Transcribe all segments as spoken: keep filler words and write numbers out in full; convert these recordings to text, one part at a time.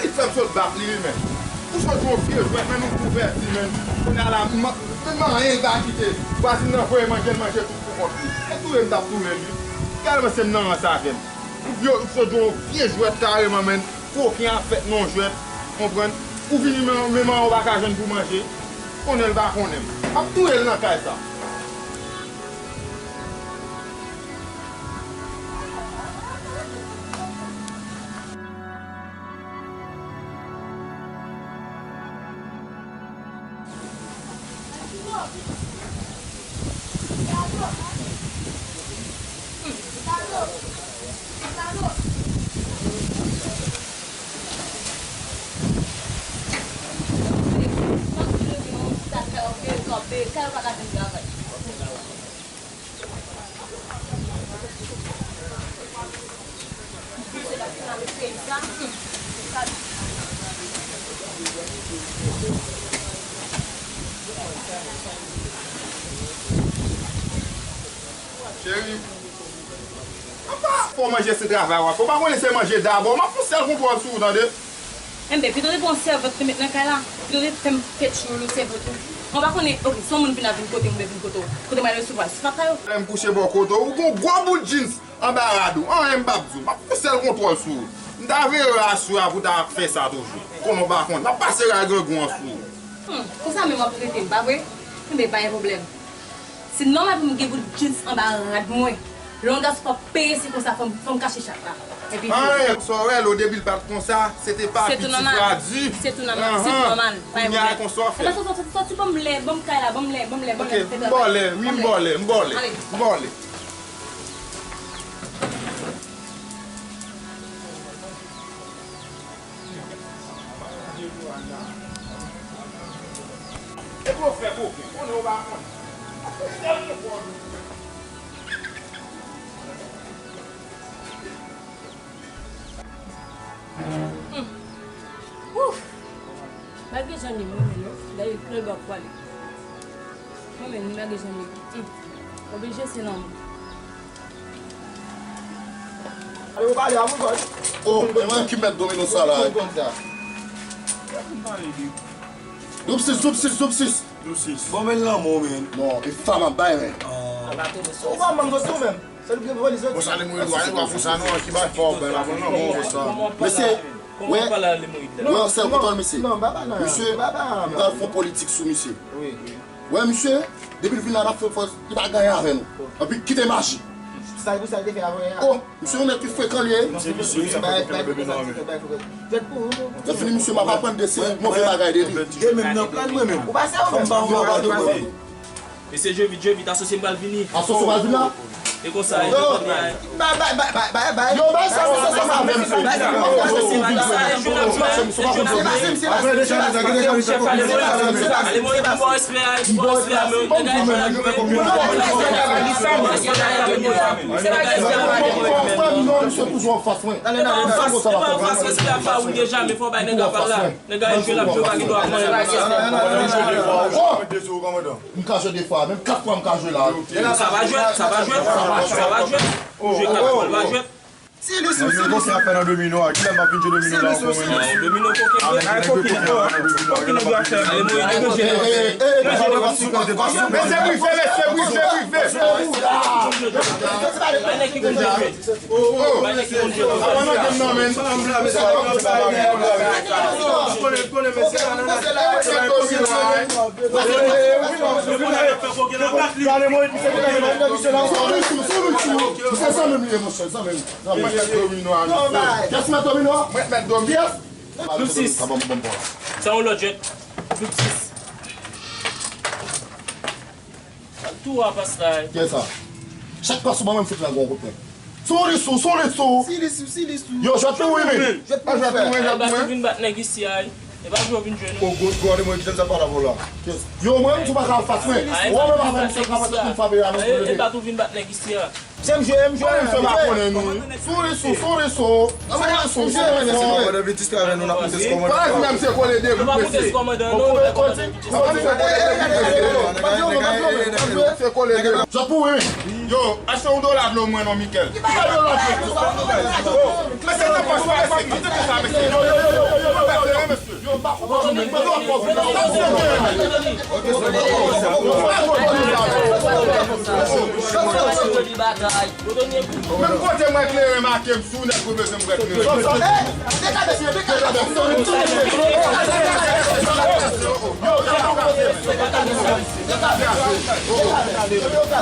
Li fè m sot bat li, wi, men. Ou sot yon vye jwèt, men nou kouvèti, men. Kounye a la, m, m, m anyen l pa kite. Vwazin nan voye manje, l manje tout pou kont li. E touye m t ap touye l, wi. Gade mwen, se m nan rans avè l. Ou vye, ou sot yon vye jwèt kareman, men. Koken ap fèt nan yon jwèt, konprann? Ou vini, men, men manman w pa ka jwenn pou manje. Konnen l pa konnen m. M ap touye l nan kay sa. Cheri, apa fò manje se travay w ap fè? Ou pa konnen se manje dabò? M ap fè yon sèl kontwòl sou ou, tande? Enben, pito te pran yon sèvant te met nan kay la, pito te fè m fè tchoulou sèvant ou. Mwen pa konnen, oke, si yon moun vin ap vin kote m, oubyen vin kote w, kote m al resevwa l, se pa sa yo? Lè m kouche bò kote w, ou gon gwo bout jeans anba rad ou, anyen m p ap di w. M ap fè yon sèl kontwòl sou ou. M ta veye w aswè a pou w ta fè sa toujou. Konnen w pa konn. M ap pase ray grangou an sou ou. Hmm, konsa menm w ap trete m, pa vre? Enben, pa gen pwoblèm. Se nòmal pou m gen bout jeans anba rad mwen. Lè yon gason p ap peye, se konsa fò m, fò m kache chat la. Epi tou. Anyen, sa w wè, lo depi l pa t konsa, se te pa pitit fradi. Se tou nòmal. Se tou nòmal. Se tou nòmal. Pa gen pwoblèm. Kounye a, konsa w fè. Enben, sòti, sòti, sòti ban m lè, ban m kay la, ban m lè, ban m lè, ban m lè. Ok, m ba w lè, wi, m ba w lè, m ba w lè. Ale. M ba w lè. Epi w fè koken, konnen w pa konn. Sèl kontwòl. Hmm. Ouf! Bagay jan li mwen menm non. Dayè klè l bò pwale. Mwen menm, li bagay jan li. Hmm. Oblije se lanmou. Ale, ou pale a moun kòd. Oh, e mwen ki mèt domino sa la. Ou konn sa. Double six, double six, double six. Double six. Bon, men lanmou, men. Non, e fanm ap bay, men. Ou pa manm sot tou menm. Se li ki vòlè sot. Bon, sa li mouri dwa, li pa fou sa non, ki bay fò, ben la, bon, non, bon, sa. Mesye, wè, wè, sèl kontwòl, mesye. Non, non, papa, non. Misye, papa, m pral fè yon politik sou misye. Wi. Wè, misye, depi l vin la, l ap fè fòs, li pa gen anyen avè nou. Anpi kite maji. Sa pou sa l te fè avè a. Oh, misye yon nèg ki frekan li ye. Misye visye, sa fè koken nan domino a, men. Lè fini, misye, m ap aprann de se move bagay de li. E menm nan plan mwen menm. Ou pa sa ou menm. Fò m ba w yon bagay. Mesye, je vit, je vit, asosye m pral vini. Asosye w pral vin la? E konsa, e konsa. Bay, bay, bay, bay, bay, bay. Yo, bay sa, sa, sa, sa, menm. Bay sa, bay sa, bay sa. Nèg la jwe, l ap jwe, pa gen dwa pran. M ka jwe de fwa, menm kat fwa m ka jwe la. Sa va jwèt, sa va jwèt, sa va jwèt. Ou jwe kat fwa, l va jwèt. Si li sou, si li sou. Koken ap fè nan domino a. Kilè m ap vin jwe domino la ankò, mwen menm? Domino koken vre. Ay, koken nèg yo a fè. Ale, mwen, nèg yo jwe. Men se prive, men se prive, prive. Ay, nèg ki konn jwe. Oh, oh. Apa nan game nan, men? Mwen mèt domino a, misye. Kiyès mèt domino a? Mwen mèt domino. Double six. Sa yon lòt jwèt. Double six. Tou a pas la. Kiyès sa? Chak pas ou ban mwen, m fout la gon kout men. Sou li sou, sou li sou. Si li sou, si li sou. Yo, jwèt pou mwen, men. Jwèt pou mwen, jwèt pou mwen. Ay, bat ou vin bat nèg isi a, ay. E pa jwe w vin jwe nou. O, gwo, gwo, gade mwen, ki sa pa la pou la. Yo, mwen, m tou pa ka fas mwen. Ay, ou wè mwen pa fè misye ka fè tout moun frape a, non. Ay, e bat ou vin bat nèg isi a. Se m jwe, m jwe, m jwe. Mwen menm se pa konnen nou. Sourisou, sourisou. Sourisou, sourisou. Pandan vin distrè avè nou, n ap monte sou kòmandan. Pandan vin menm se kole de bout mesye. Se kole de. Zòt pou wi. Yo, achte yon dola dlo mwen non, Mikel. Ki bagay dola dlo? Mesye, nan pòch pa mesye, kite sa mesye. Yo, yo, yo, yo, yo, yo, yo, yo, mesye. Menm kote mwen kleren make m sou nèg ou bezwen m wè kleren.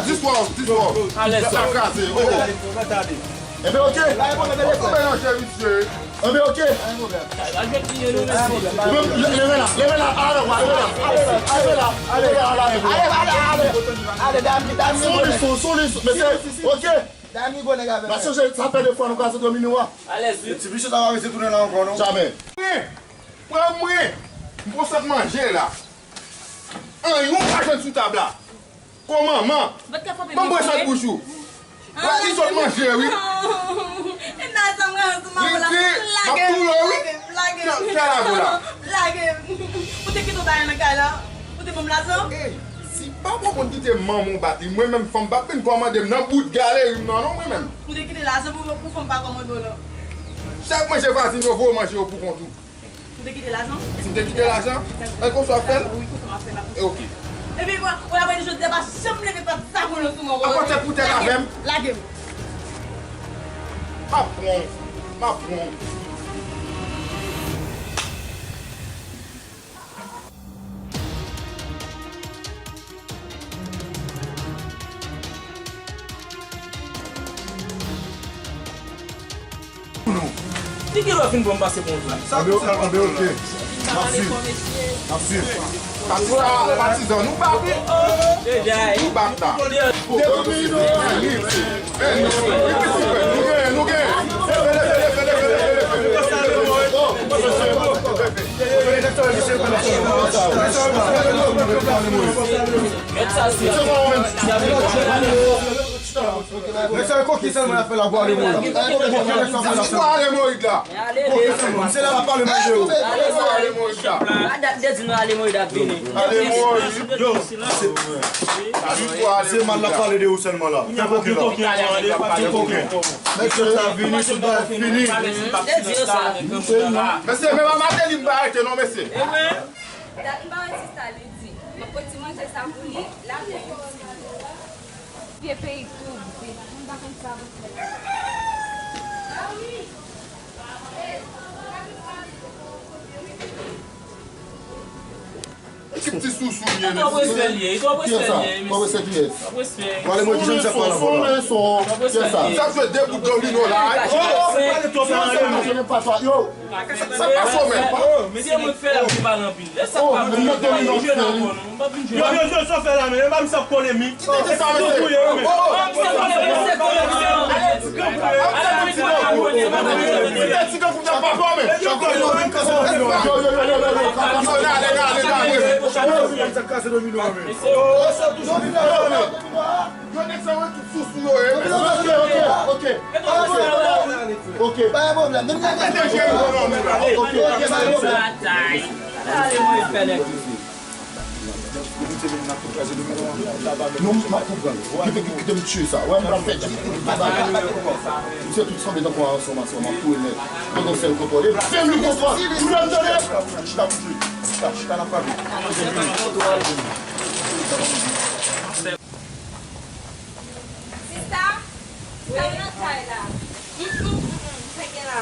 Dis wòw, dis wòw. Sa kraze. Enben, oke. Ou melanje misye. Enben, oke. Ou menm, leve la, leve la, ale, ale, ale, ale, ale, ale, ale, ale, ale, ale, ale, dam, dam, sou li, sou, sou li, sou, mesye, oke. Dam, li gwo nèg avè. N a chanje, sa fè de fwa nou ka sot domine w a. Alèz, wi. Ti mesye sa pa vle tounen la ankò, non? Jamè. Pran mwen, m pran sot manje la. Anyen w pa jwenn sou tab la. Ko manman. Ban m bwè sòt bouch ou. Wè li sot manje wi. E nan sa mwen ansanm avè la. Lage m. M ap touye w wi. Lage m. Fè lago la. Lage m. Ou te kite yon bagay nan kay la. Ou te ban m lajan. Ey, si papa w konn kite manman w bat li, mwen menm fanm pa t vin kòmande m nan bout galeri m nan non mwen menm. Ou te kite lajan pou, pou fanm pa kòmande w la. Chak manje vwazin yo voye w manje yo pou kont ou. Ou te kite lajan? Si m te kite lajan? Èske w sa fè l? Wi, kousa m ap fè l ap. E oke. Epi, ou la wè jodi a pa janm leve pa t sa konnen sou mwen. Ankò tèt pou tèt avè m. Lage m. M ap pran w. M ap pran w. Li gen lè fin bon pase bon tou. Anben, anben, oke. N ap swiv. N ap swiv. Pati sa, patizan, nou bat wi. Nou bat la. Nou genyen, nou genyen. Leve, leve, leve. Mesye, koki sèlman y ap fè la pou ale Moyiz. Koki sèlman. Se la m ap pale manje yo. A dat de di nou ale Moyiz ap vini. Ale Moyiz. Yo, se mal la pale de ou sèlman la. Fè koki la. Mesye, sa vini, sou bagay fini. De di yo sa. Mesye, menm a Mateli m pa rete non, mesye. Dat m pa wè sista Lidi. Mwen pran ti manje sa pou li, l ap vin. Vye peyi tou, vye. M pa konn sa pou fè. Ki ti sousou li ye, mesye? Twòp respè li ye, twòp respè li ye, mesye. Twòp respè kiyès? Twòp respè. Pale mwen, kijan sa pale avè w la? Twòp respè li ye. Sa jwe de bout domino la, hein? Oh! Pale twòp nan yo. Sa pa chomè. Se mwen k fè la pou pale anpil. Lè sa pa bon, m pa vin jwe la ankò non. M pa vin jwe la. Yo, yo, yo, sa fè la, men, e pa misye ap kole mi. Kite sa, mesye. Tou pou yo, men. Oh, oh. Kite ti kankou. Kite ti kankou, sa pa bon, men. Yo, yo, yo, yo, yo, yo. Ale, ale, ale, ale. Sa kase domino, men. Yo, nèg sa yo tout sousou yo ye. Ok, ok, ok. Ok. Pa gen pwoblèm. Mete jeri pou nou, men. Ok, ok, pa gen pwoblèm. Batay. Ale, mwen fè nèg yo. Non, m ap konprann. Kite, kite m tiye sa. Wè, m pral fè. Misye tout sanble tankou yon ansanm, ansanm, ap touye nèg. Mwen gon sèl kontwòl. E fè m li kontwòl. Ou tande? Chita, chita, chita, n ap pale. Sista, sista, m nan kay la. Mm, mm, mm, mm, sa gen la.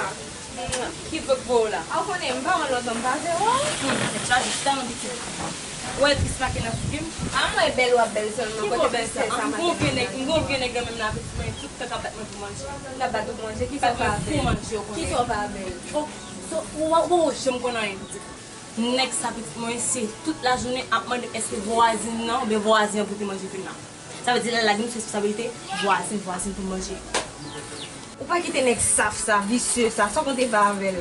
Mm, ki vòt voye w la? A, w konnen, m pa wè lòt, m pa vle wè w. Mm, tèt chaje, sista, mwen pitit. Ou wè tris make nan figi m? A, mwen bèl, w ap bèl sèlman. Kote bèl sa? M gon vye nèg, m gon vye nèg nan menm la, pitit mwen, tout tan k ap bat mwen pou manje. L ap bat ou pou manje, kisa w pa bèl? Kisa w pa bèl? Oh, so, ou, ou, ou, janm konn anyen pitit. Nèg sa pitit mwen, se tout lajounen ap mande m èske vwazin nan oubyen vwazen an pote manje vin la. Sa vle di lè l lage m sou responsabilite vwazin, vwazin pou manje. Ou pa kite nèg saf sa, visye sa, sa w konte fè avè l?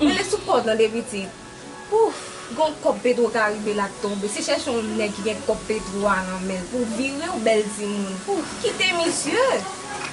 Rele sou kò w tande pitit. Ouf, gon kòb Petro Karibe la k tonbe. Se chèche yon nèg ki gen kòb Petro a nan men l pou w vire w bèl timoun. Ouf, kite misye.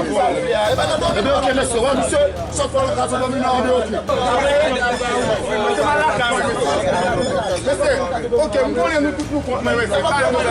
Ebyen, oke, mesye, wè, misye, sòt fò lakay ou, ban m nan, ebyen, oke. Mesye, Ok, m konnen nou tout nou kont mwen, men se pa yon bagay.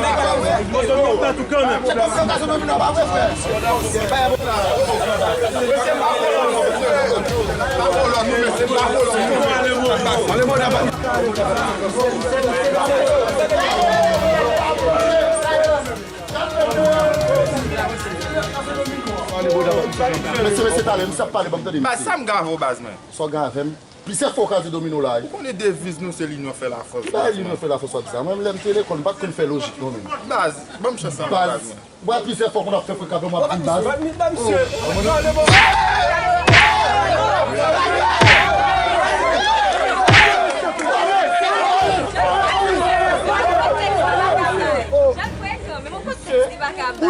Mesye, mesye, talè, misye ap pale, ban m tande, mesye. Baz, sa m gen avè w, baz mwen? Sa w gen avè m? Plizyè fwa w ka di domino la, wi. Ou konnen deviz nou se linyon fè lafòs, baz mwen. Linyon fè lafòs, w ap di sa. Mwen menm, lè m te lekòl, m pa t konn fè lojik, non, menm. Baz, ban m chans sa, baz mwen. Baz, w ap plizyè fwa konn ap fè frekableman ap di baz. Ou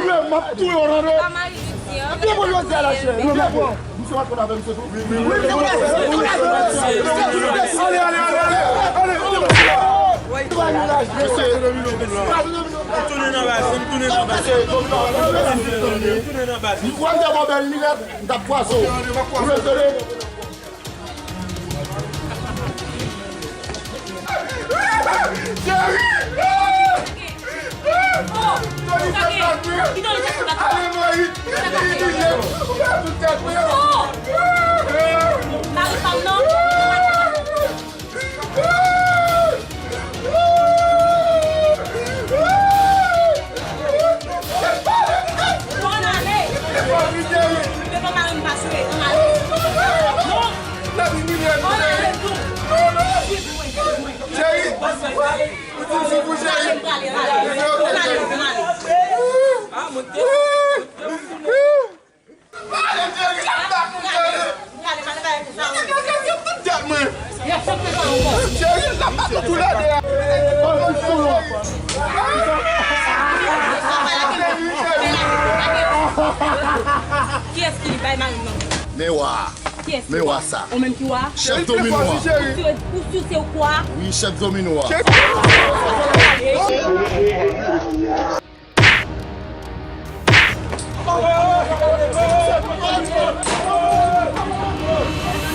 menm, m ap touye w, tande. Byen bon, Jozya, lachè. Byen bon. Misye pa t konn avè misye tou? Wi, wi, wi. Ale, ale, ale, ale. Tounen nan baz, tounen nan baz. Tounen nan baz. Misye, tounen nan baz. Misye, tounen nan baz. Misye, tounen nan baz. Misye, tounen nan baz. Misye, tounen nan baz. Cheri! Cheri, fè sa vre! Ale, Moyiz! Li di, li di, ou fè tout tèt mwen! Mari pa m nan! Bon, ann ale. Devan mari m pa sou ekran, ale. Non. Ann ale tou. Suiv mwen, suiv mwen. Cheri. Ou di m suiv ou, cheri. Ann ale, ann ale. Cheri, l ap bat nou, cheri. Cheri, l ap bat nou toulède. Kiyès ki bay mari m nan? Men wa. Kiyès ki men wa? Sa. Ou menm ki wa? Chèf domino a. Ou si, ou si se ou kwa? Wi, chèf domino a.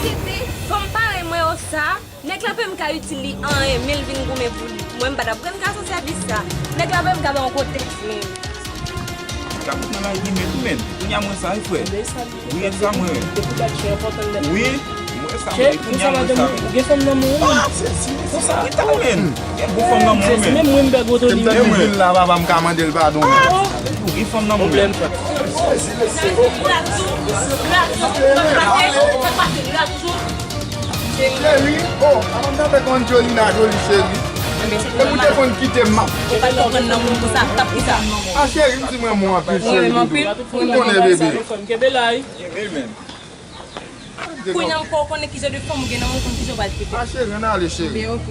Titi, fanm parèy mwen yo sa, nèg la pa menm ka itil li anyen, men l vin goumen pou li. Mwen, m pa t ap rann gason sèvis sa. Nèg la pa menm ka ba yon kontèks menm. Kabrit nan lari goumen tou, menn. Kounye a mwen sa wi, frè. Wi, e sa mwen menm. Wi, mwen sa mwen, kounye a mwen sa wi. Ou gen fanm nan men w, menn. Ah, se si, se sa wi, ta menn. Gen bon fanm nan men w, menn. Se menm mwen m bèg oto li. Te m tande vin la, papa, m ka mande l padon, menn. Ou gen fanm nan men w, menn. Cheri, oh, papa m t avèk Angelina Jolie, cheri. Epi w te konn kite m, m ap. Ou pa t konprann nan moun konsa, t ap ki sa? Ah, cheri, m di mwen mwen anpil, cheri. Ou konnen, bebe. Kenbe la wi. Kounye a m fè w konnen ki jan de fanm ou gen nan men w, konn ki jan w pral trete. Ah, cheri, ann ale, cheri. Ben, ok.